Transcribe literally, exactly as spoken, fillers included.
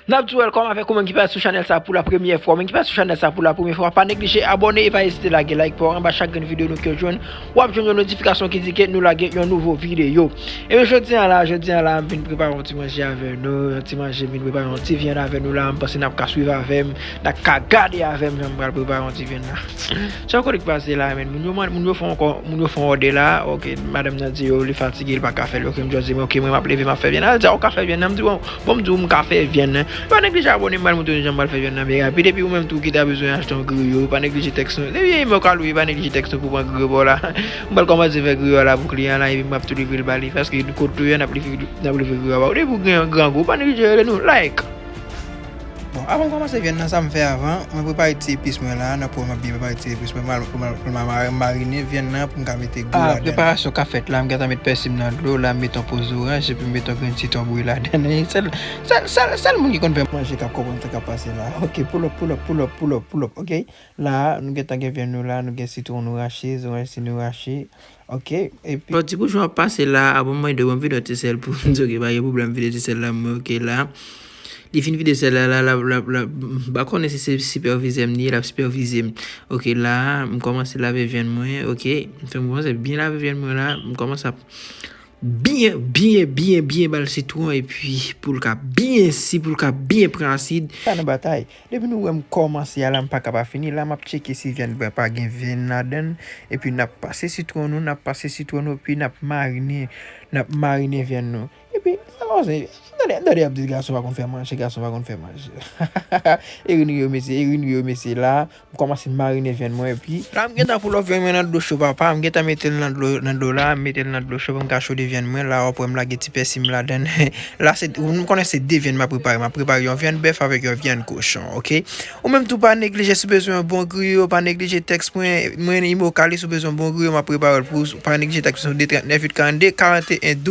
N ap di w welcome avèk ou menm ki pase sou chanèl sa pou la premyè fwa. Ou menm ki pase sou chanèl sa pou la premyè fwa, pa neglije abòne e pa ezite lage like pa w anba chak grenn videyo nou ke w jwenn. W ap jwenn yon notifikasyon ki di ke nou lage yon nouvo videyo. E jodi a la, jodi a la, m vin prepare yon ti manje avè nou, yon ti manje, m vin prepare yon ti vyann avè nou la, m panse n ap ka swiv avè m, n ap ka gade avè m jan m pral prepare yon ti vyann la. Sa w konnen k pase la, men moun yo, moun yo fè ankò, moun yo fè òdè la, ok, madanm nan di yo li fatige, li pa ka fè l, ok, m just di, ok, mwen m ap leve, m ap fè vyann. Al di a ou ka fè vyann nan, m di, bon, bon, m di w m ka fè vyann nan. Pa neglije abòne, m pral montre nou jan m pral fè vyann nan byen rapid. Epi ou menm tou ki ta bezwen achte yon griyo, pa neglije tèks nou. Depi e mò kalou, pa neglije tèks nou pou pran griyo pa w la. M pral kòmanse fè griyo a la pou kliyan la, epi m ap tou livre l ba li. Paske kote ou ye, n ap livre, n ap livre griyo a ba ou. Depi ou gen grangou, pa neglije rele nou. Like! Bon, avan m kòmanse vyann nan, sa m fè avan, mwen prepare ti epis mwen la, nan pwen m ap byen prepare ti epis mwen, m al, m al, m al mari-, marine vyann nan pou m ka mete gou ladan. Preparasyon k ap fèt la, m gentan met pèsi m nan dlo la, m met yon poz oranj, epi m met yon grenn sitwon bouyi ladan. Sèl, sèl, sèl, sèl moun ki konn fè manje k ap konprann sa k ap pase la. Ok, pull up, pull up, pull up, pull up, pull up, ok? La, nou gentan gen vyann nou la, nou gen sitwon nou rache, zoranj si nou rache. Ok, epi. Bon, ti bouchon ap pase la, a bon, mwen dwe ban m vide yon ti sèl pou m di, ok, pa gen pwoblèm, vide ti sèl la, mwen, ok, la. Li fin vide sèl la, la, la, la, la, m pa konnen si se sipèvizè m li ye, l ap sipèvize m. Ok, la, m kòmanse lave vyann mwen, ok. M fè m kòmanse byen lave vyann mwen la, m kòmanse ap byen, byen, byen, byen ba l sitwon, epi pou l ka byen si, pou l ka byen pran asid. Pa nan batay. Depi nou wè m kòmanse a la, m pa ka pa fini. La, m ap tcheke si vyann mwen pa gen venn ladan l. Epi n ap pase sitwon nou, n ap pase sitwon nou, epi n ap marine, n ap marine vyann nou. Epi, sa kòmanse, tande, tande, y ap di gason pa konn fè manje, gason pa konn fè manje. Erin ri yo, mesye, Erin ri yo, mesye, la, m kòmanse marine vyann mwen, epi. La, m gentan pull up vyann mwen nan dlo cho, papa, m gentan mete l nan dlo, nan dlo la, m mete l nan dlo cho pou m ka chode vyann mwen, la, w ap wè m lage ti pèsi m ladan l. La, se, nou konnen se de vyann m ap prepare. M ap prepare yon vyann bèf avèk yon vyann kochon, ok? Ou menm tou pa neglije si w bezwen yon bon griyo, pa neglije tèks mwen, mwen Imo Kalis, si w bezwen yon bon griyo, m ap prepare l pou ou. Pa neglije tèks mwen, de trant nèf uit karannde karanteyen douz.